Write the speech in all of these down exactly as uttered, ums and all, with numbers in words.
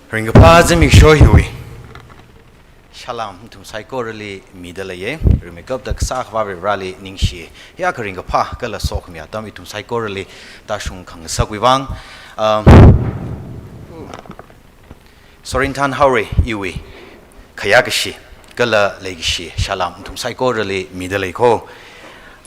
Ringkaphā zimiksho hiwui salam nathum saikorali mida leiye. Rimeikapta kasā Akhava Vareli ningshi. Hiyākha ringkaphā kala sokhami atam ithum saikorali tāshung khangasakwui vang, um, Sorinthan Haorei iwui khayākashi kala leikashi salam nathum saikorali mida lei ko.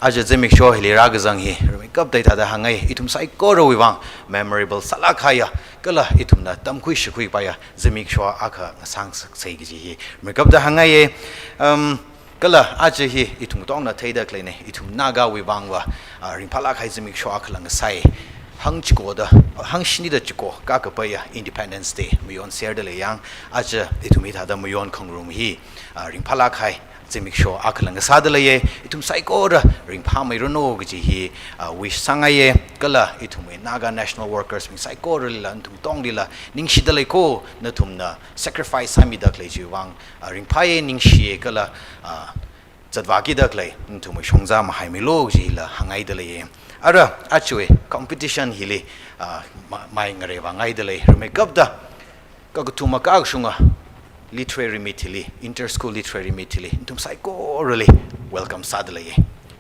Aja zimiksho hili rākazang hi rimeikapta hithāda hāngngai, ithum saikorawui vang memorable sālāk kahaiya kala ithumna tamkhui shakhui paiya zimiksho akha ngasāngasaksa kaji hi rimeikapta hāngngaiye. Um, kala aja hi ithum katongna theida khaleine, ithum Nagawui vangva, ah, ringphālāk kahai zimiksho akhala ngasai. Hangchikoda, hangshinida chiko kakapaiya Independence Day mayonserda lei yang, aja ithum hithāda mayonkhangarum hi, ah, ringphālāk kahai zimiksho akhala ngasāda leiye. Ithum saikora ringphāmeiranu kaji hi, ah, wish sāngaiye. Kala ithumwui Naga National Workers bing saikoralila, nathum katonglila ningshida lei ko, nathumna sacrifice sāmida khalei chiwui vang, ah, ringphāye, ningshiye kala, ah, zatvākida khalei nathumwui shongza mahaimilu kajila hāngngaida leiye. Ara, ajawui competition hili, ah, ma-, mai ngareivāngaida lei. Rimeikapta kakathuma kakashunga literary meet hili, inter-school literary meet hili nathum saikorali welcome sāda leiye.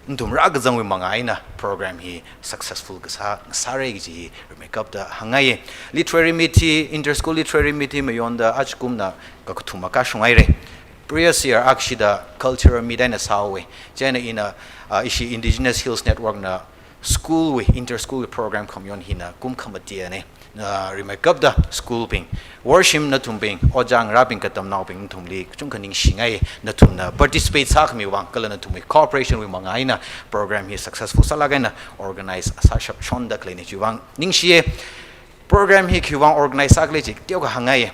Nathum rākazangwui manga eina program hi successful kasā ngasāra kaji hi rimeikapta hāngngaiye. Literary meet hi, inter-school literary meet hi mayonda ajakumna kakathuma kashunghaire. Previous year akhashida cultural meet eina sāhaowe. Chieina ina, ah, ishi Indigenous Hills Network na school wui, inter-school wui program khamayon hina kum khamatiane. Ah, rimeikapta school bing, worshim nathumbing, ojā ngarābing, katamnaobing nathumli kachungkha ningshingai, nathumna participate sākhamiwui vang kala nathumwui cooperation wui manga eina program hi successful sālāk eina organize sāshap shonda khaleine, chiwui vang ningshiye. Program hi khiwui vang organize sākhala chi teokha hāngngaiye.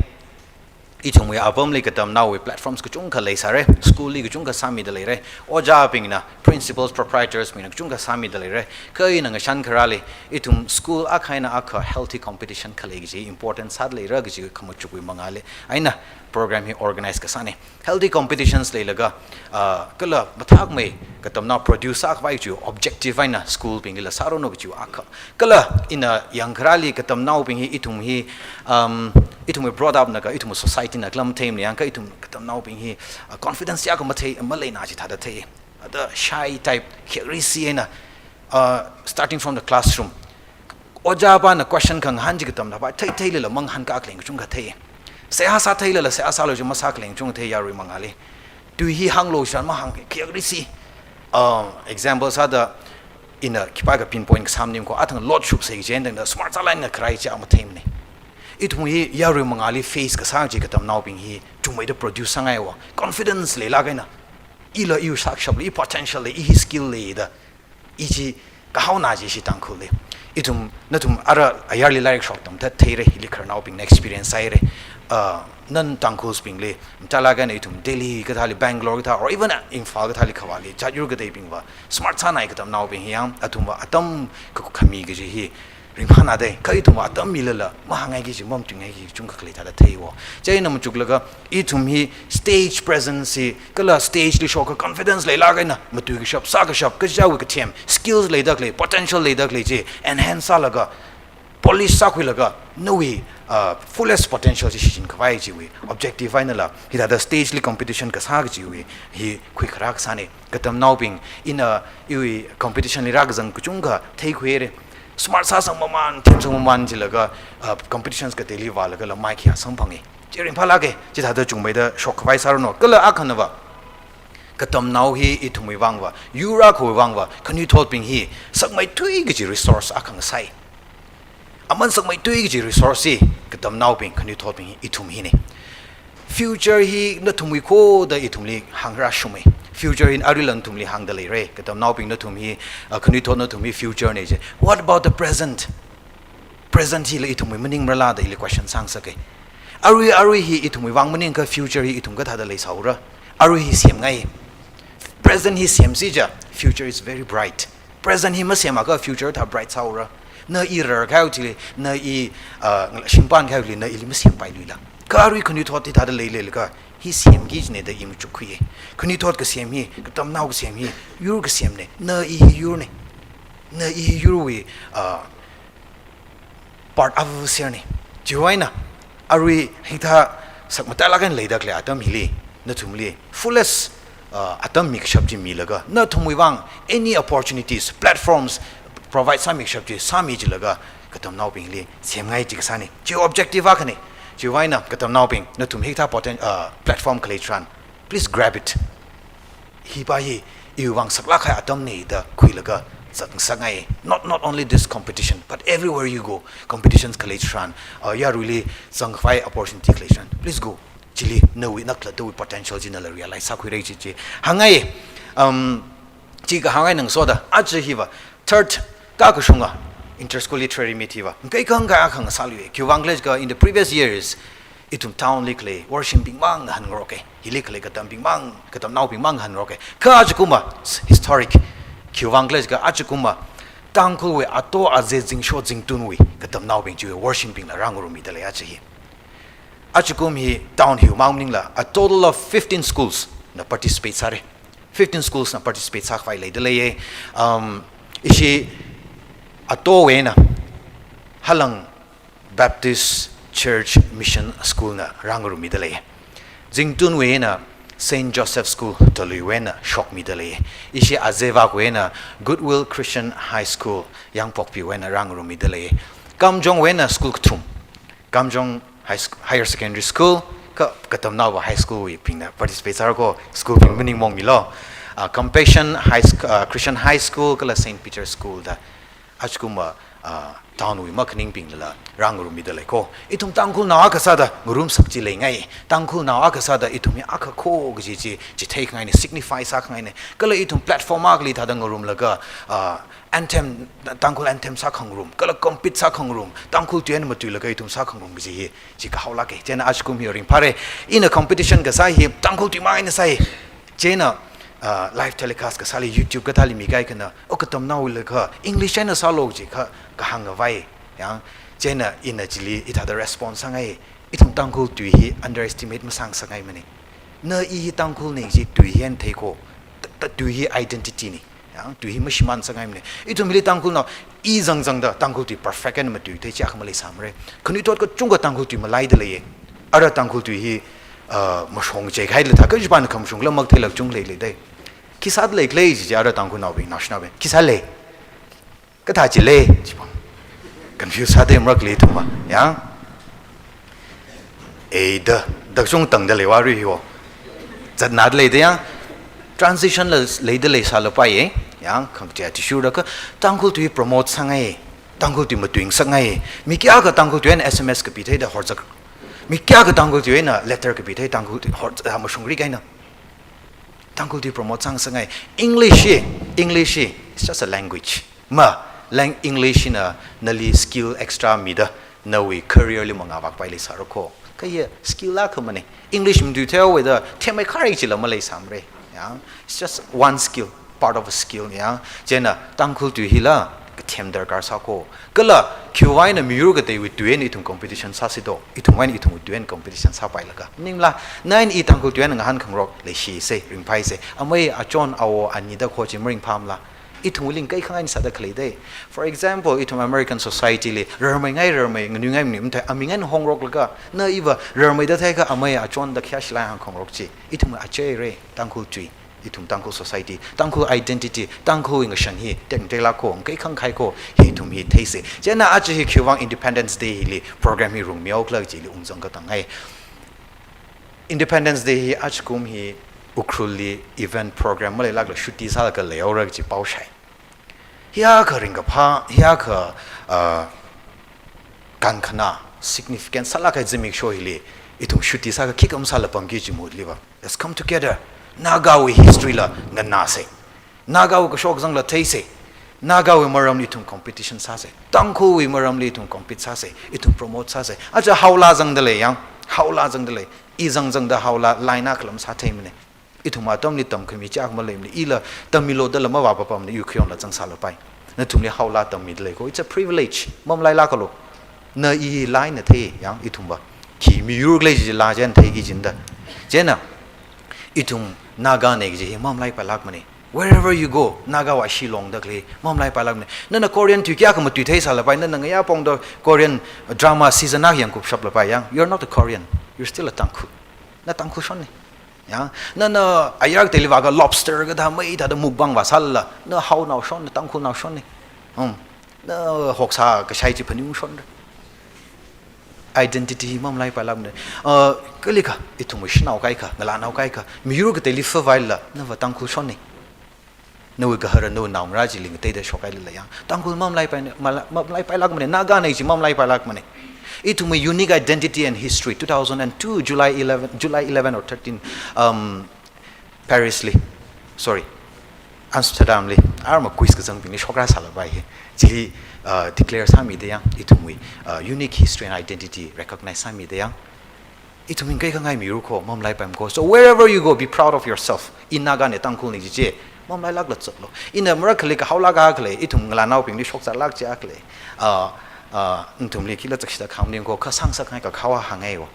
Ithumwui apamli katamnaowui platforms kachungkha leisāre, school li kachungkha sāmida leire, ojābingna, principals, proprietors bingna kachungkha sāmida leire. Kha ina ngashan kharali, ithum school akha eina akha healthy competition khalei kaji important sāda leira kaji khamachukwui mangāli eina program hi organize kasāne. Healthy competitions leilaga, ah, kala mathākmei katamnao produce sākhavai kaji objective eina school binglila sāranu kaji akha. Kala ina yangkharali katamnaobing hi, ithum hi, um, ithumwui brought up na kha, ithumwui society na kha lam theimli yangkha ithum katamnaobing hi, uh, confidence yākha mathei, maleina chithāda thei. Ada shy type, khayākri si eina, uh, starting from the classroom. Ojāpana question khangahān chi katamnapa theitheilala mangahānkā khalei kachungkha thei. Seihā sātheilala seihā sālu chi masākhalei kachungkha thei yarui mangāli. Tui hi hānglu shan mahāng, khayākri si. Um, example sāda, ina khipākha pinpoint kasā maning ko, athang load shupsei chieina tangda smart sālāk eina kharai chi matheimane. Ithum hi yarui mangāli face kasā chi katamnaobing hi chungmeida produce sāngaiwo. Confidence leilāk eina, ila iwui sākashap lei, i potential lei, i hi skill lei da, i chi kahaona chi ishi Tangkhulli. Ithum, nathum ara ayarli lairik shoktam thatheire, hili khararnaobingna experience sāhaire. Uh, non-Tangkhuls bingli, mathālāk eina ithum Delhi kathāli, Bangalore kathā, or even Imphal kathāli khavāli, jāt yur kateibingva smart sānai katamnaobing hi yang, athumva atam kakhami kaji hi ringphānadei, kha ithumva atam milala mahāngngai kaji, mamatuingai kaji kachungkha khalei thāda theiwo. Chieina machuklaga ithum hi stage presence hi, kala stage li shoka confidence leilāk eina, matuikashap, sākashap, kajiwui kathem, skills leida khalei, potential leida khalei chi enhance sālaga, polish sākhuilaga, nawui, uh, fullest potential chi shichinkhavai chiwui objective einala hithāda stage li competition kasā kajiwui hi khuikharā kasāne. Katamnaobing, ina iwui competition li rākazang kachungkha theikhuire. Smart sāsangmaman, themsangmaman jilaga, uh, competitions kateili vālagala mai khayā samphange. Chi ringphālāke, chithāda chungmeida shokkhavai sāranu. Kala akhanava, katamnao hi ithumwui vangva, yur akhawui vangva, khanuithotbing hi sakmeithui kaji resource akha ngasai. Aman sakmeithui kaji resource hi katamnaobing, khanuithotbing hi ithum hine. Future hi nathumwui kho da ithumli hāngrāshunge. Future hi aruila nathumli hāngda leire. Katamnaobing nathum hi, uh, khanuithot nathum hi future ne je. What about the present? Present hila ithumwui maning marala da ili question sāngasake. Arui, arui hi ithumwui vang maningakha future hi ithum kathāda leisāura? Arui hi semngai. Present hi semsi ja, future is very bright. Present hi masemakha future thā bright sāura? Na i rarkahai chili, na i, uh, shimpan kahai chili, na ili masempailui la. Kha arui khanuithot hithāda leileilakha, hi semki jine da i machukkhuiye. Khanuithot kasem hi, katamnao kasem hi, yur kasemne, na i hi yurne. Na i hi yurwui, uh, part ava̱vaserne. Chiwui eina, Arui hithā sakmatailāk eina leida khalei atam hili, nathumli fullest, uh, atam mikashap chi milaga, nathumwui vang any opportunities, platforms provide sāmikashap chi sāmi jilaga, katamnaobingli semngai chi kasāna. Chi objective akhana. Chiwui vang eina katamnaobing, nathum hithā poten-, uh, platform khalei tharan, please grab it. Hi pa hi iwui vang saklāk kahai atamna da khuilaga zangsakngai. Not, not only this competition, but everywhere you go, competitions khalei tharan, uh, yaruili zangkhavai opportunity khalei tharan, please go. Chili nawui nakhalattawui potential chi nala realize sākhuira chi chi hāngngai. Um, chi kahāng eina ngasoda, aja hiva third, kakashunga inter-school literary meet hiva ngakei khangai akha ngasāluiya. Khiwui vang khala jiakha, in the previous years, ithum town li khalei worshipbing mang ngahānngaroka. Hili khalei katambing mang, katamnaobing mang ngahānngaroka. Kha ajakumva s-, historic. Khiwui vang khala jiakha, ajakumva Tangkhulwui ato aze, zingsho zingtunwui katamnaobing chiwui worshipbingla rāngarummida lei aja hi. Ajakum hi town hiwui mang maningla, a total of fifteen schools na participate sāra. Fifteen schools na participate sākhavai leida leiya. Um, ishi atowui eina Halang Baptist Church Mission School na rāngarummida lei. Zingtunwui eina Saint Joseph School, Toluiwui eina shokmida lei. Ishi azevākwui eina Goodwill Christian High School, Yangpokpiwui eina rāngarummida lei. Kamjongwui eina school kathum, Kamjong High Sc-, Higher Secondary School, kha katamnaova high school wuibingna participate sāra ko, school bing maningmongmilu. Ah, Compassion High Sc-, ah, Christian High School, kala Saint Peter's School da. Ajakumva, ah, town wui makhaningbinglala rāngarummida lei ko. Ithum Tangkhulnao akha sāda ngarumsak chi leingai. Tangkhulnao akha sāda ithum hi akha ko kaji chi, chitheikhangaina, signify sākhangaina. Kala ithum platform akhali thāda ngarumlaga, ah, anthem, Tangkhul anthem sākhangarum, kala compete sākhangarum, Tangkhul tui eina matuilaga ithum sākhangarum kaji hi, chi kahaolāka. Chieina ajakum hi ringphāra. Ina competition kasā hi Tangkhul tui mang eina sāi. Chieina, ah, live telecast kasāli YouTube kathāli mikahai akhana, o katamnaowuila kha English eina sālu chi kha kahāng ngavai. Yang, chieina ina chili hithāda response sāngai. Ithum Tangkhul tui hi underestimate masāngasakngaimana. Na i hi Tangkhulna chi tui hi eina thei ko. Ta, ta tui hi identity na. Yang, tui hi mashimānsakngaimana. Ithumli Tangkhulnao i zangzangda Tangkhul tui perfect eina matuithei chi akha maleisāmara. Khanuithot kachungkha Tangkhul tui malaida leiya. Ara Tangkhul tui hi, ah, mashong chei kahaila thā, kachipana khamashungla maktheilāk chung leilei dai. Khi sāda leikhala chi chi ara Tangkhulnaobing, naoshinaobing. Khi sālei. Kathā chilei, chi pa. Confuse sāda maraklei ithumva, yang. Ei da, da chung tangda leiva rui hiwo. Zatnada leida yang. Transition la leida leisālapai, eh. Yang, khangachei athishurda kha, Tangkhul tui promote sāngai, Tangkhul tui matuingasakngai. Mi kayākha Tangkhul tui eina S M S kapitheida horzak. Mi kayākha Tangkhul tui eina letter kapithei, Tangkhul tui hor-, ah, mashungri kahaina. Tangkhul tui promote sāngasakngai. English hi, English hi, it's just a language. Ma, lang-, English hina nali skill extra mida, nawui career li mangāvākpai leisāra ko. Kha hi skill akhamana. English matuitheihaowada, themmei kharai chila maleisāmara. Yang, it's just one skill, part of a skill, yang. Chieina, Tangkhul tui hila, kathem darkar sā ko. Kala, khiwui vang eina miyur kateiwui tui eina ithum competition sāsi do. Ithumwui eina ithumwui tui eina competition sāpailaga. Maningla, na eina i Tangkhul tui eina ngahānkhangarok leishisa, ringphaisa. Amei, achon, awo, anida kho chi maringphāmala. Ithumwuili ngakei khangai eina sāda khalei dai. For example, ithum American society li, rarmei ngai rarmei, nganuingai nganuimei thei, aming eina hongroklaga, na iva rarmeida theiakha amei achonda khayāshilai hāngkhangarok chi. Ithumwui acheira, Tangkhul tui, ithum Tangkhul society, Tangkhul identity, Tangkhulwui ngashan hi, tekmateilāk ko, ngakei khangkahai ko, hi ithum hi theisa. Chieina aja hi khiwui vang Independence Day hili, program hi rungmihaokhala chili ungzang katangai. Independence Day hi ajakum hi Ukhrulli event program maleilākla chutti sālaga leihaora kaji pao shai. Hiyākha ringkaphā, hiyākha, uh, kankhana, significant sālāk kahai zimiksho hili, ithum chutti sākha khikha masāla pamki kaji mahutliva. Let's come together. Nagawui history la nganāsa. Nagawui kashok kazangla theisa. Nagawui maramli ithum competition sāsa. Tangkhulwui maramli ithum compete sāsa. Ithum promote sāsa. Aja haola zangda lei yang. Haola zangda lei. I zangzangda haola line akhala masātheimana. Ithum atamli tamkhami chak maleimana. Ila tammilu dala mavāpapamana, yu khayonla zangsālapai. Nathumli haola tammida lei ko. It's a privilege. Mamalailākalu. Na i laa eina thei yang ithumva. Khi miyur khalei chila chieina theiki kajina da. Chieina ithum Nagana kaji hi mamalaipailākmana. Wherever you go, Nagawui ashee longda khalei mamalaipailākmana. Nana Korean tui kayākha matui theisālapai, nana ngayā pongda Korean drama season akha yangkupshaplapai yang, you're not a Korean, you're still a Tangkhul. Na Tangkhul shonna. Ya, nana ayar kateli vāakha lobster kathā mei thāda mukbang vāsālala, na haonao shonna, Tangkhulnao shonna. Hmm. Na hoksā kashai chi phaning shonra. Identity mamalaipailākmana. Uh, kalikha, ithumwui shanao kaikha, ngalānao kaikha, miyur kateli phavailala, nava Tangkhul shonna. Nawui gahara, nawui naongarā chili ngateida shokhailala yang, Tangkhul mamalaipai, mala-, mamalaipailākmana, Nagana chi mamalaipailākmana. Ithumwui unique identity and history, two thousand and two, July eleven, July eleven or thirteen, um, Paris li, sorry, Amsterdam li, arma quiz kazangbingli shokra sālapai hi. Chili, uh, declare sāmida yang, ithumwui, uh, unique history and identity recognize sāmida yang. Ithum hi kaikhangai miyur ko, mamalaipaimana ko. So wherever you go, be proud of yourself. I Nagana, Tangkhulna jichi, mamalailākla zatlu. Ina marakhali kahaolāk akha lei, ithum ngalānaobingli shokzālāk chi akha lei. Uh, uh, nathumli khila chakshida khamning ko, kha sāngasakngai kakhao hāngngai wo.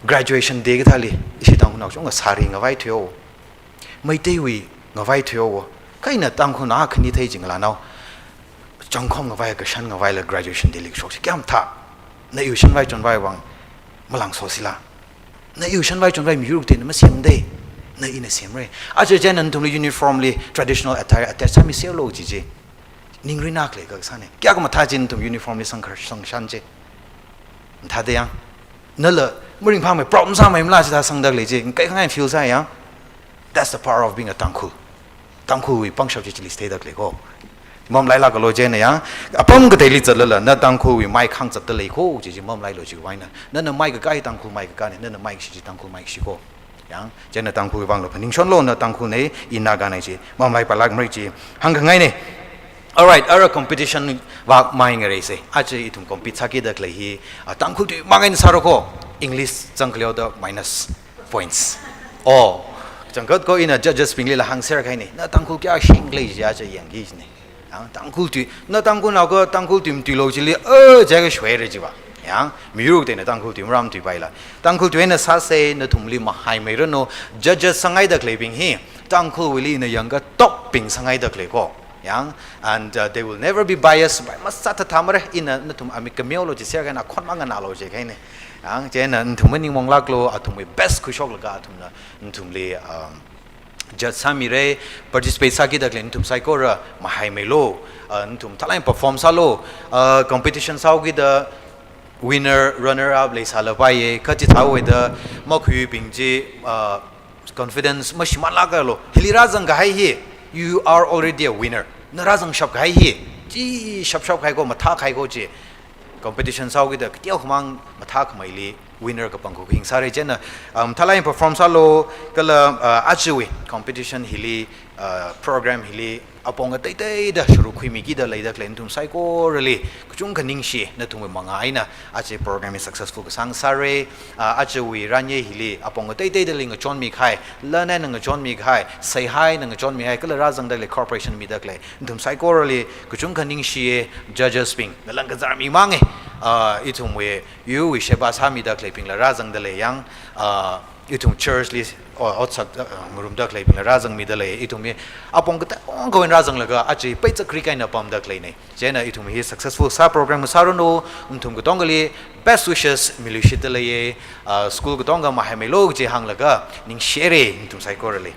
Graduation day kathāli, ishi Tangkhulnao chungkha sari ngavai thuiwo. Meiteiwui ngavai thuiwo. Kha ina Tangkhulnao khani thei chi ngalānao. Changkhom ngavai, kashan ngavaila graduation day li kashok chi kayākha mathā. Na iwui shanvai chonvai vang malāngsosila. Na iwui shanvai chonvai miyur kateina masemda. Na ina semra. Aja chieina nathumli uniformly traditional attire attire sāmiserlu jichi. Ningrin akha lei kasāna. Kayākha mathā chi nathum uniformly sangkhar, sangshan chi. Mathāda yang. Nala, maringphāmei, proud masāmeimala chithā sangda khalei chi, kaikhangai feel sāya. That's the power of being a Tangkhul. Tangkhulwui pangshap chi chili theida khalei ko. Mamalailākalu chieina yang, apam kateili zatlala, na Tangkhulwui mai khangzatda lei ko, chi chi mamalailu chiwui vangna. Nana mai kakā hi Tangkhul mai kakāna, nana maikashi chi Tangkhul maikashi ko. Yang, chieina Tangkhulwui vangla phaningshonlu, na Tangkhulna, i Nagana chi, mamalaipailākmara chi, hāngkhangaina. Alright, ara competition vākmai ngareisa. Aja ithum compete sākida khalei hi, ah, Tangkhul tuimang eina sāra ko, English zangkhaleoda minus points. Oh, changkat ko ina judges bingli la hāngser kahaina. Na Tangkhul kayākha shing khalei chi aja yangki jina. Yang, Tangkhul tui, na Tangkhulnao ko, Tangkhul tui matuilu chili, eh, jiakha shoira jiva. Yang, miyur kateina Tangkhul tui maram tuipaila. Tangkhul tui eina sāsa, nathumli mahaimeiranu, judges sāngaida khaleibing hi, Tangkhulwuili ina yangakha top bing sāngaida khalei ko. Yang, and, uh, they will never be biased, bias masāthathamara, ina nathum amik kameolu jiser kahaina, khon manganālu jikahaina. Yang, chieina nathum maningmonglāklu, athumwui best khuishoklaga athumna nathumli, um, judge sāmira, participate sākida khalei nathum saikora mahaimeilu, uh, nathum thalai perform sālu, uh, competition sāhaokida winner, runner up leisālapaiya, kha chithāhaida makhuibing chi, uh, confidence mashimānlākalu. Hili rāzang kahai hi, you are already a winner. Na rāzangshap kahai hi, chi shapshap kahai ko, mathā kahai ko chi. Competition sāhaokida kateokhamang mathākhameili winner kapangkhui sāra chieina, um, thalai perform sālu, kala, uh, ajawui competition hili, uh, program hili, apong ateiteida sharuk khuimikida leida khalei nathum saikorali, kachungkha ningshi, nathumwui mangā eina, aja program hi successful kasāng sāra, uh, ajawui ranye hili, apong ateiteidali ngachonmi kahai, lan eina ngachonmi kahai, saihaina ngachonmi kahai, kala rāzangda khalei cooperation mida khalei, nathum saikorali, kachungkha ningshiya, judges bing, nalang kazar mimanga, uh, ithumwui, yuwui sheba sāmida khaleibingla rāzangda lei yang, uh, ithum church li, o, otsak, uh, ngarumda khaleibingla rāzangmida lei, ithum hi apong katongawui eina rāzanglaga aja peichakri kahaina pamda khaleina. Chieina ithum hi successful sā program sāranu, nathum katongali best wishes miluishitda leiya, uh, school katonga mahaimeilu chi hānglaga ningshira nathum saikorali.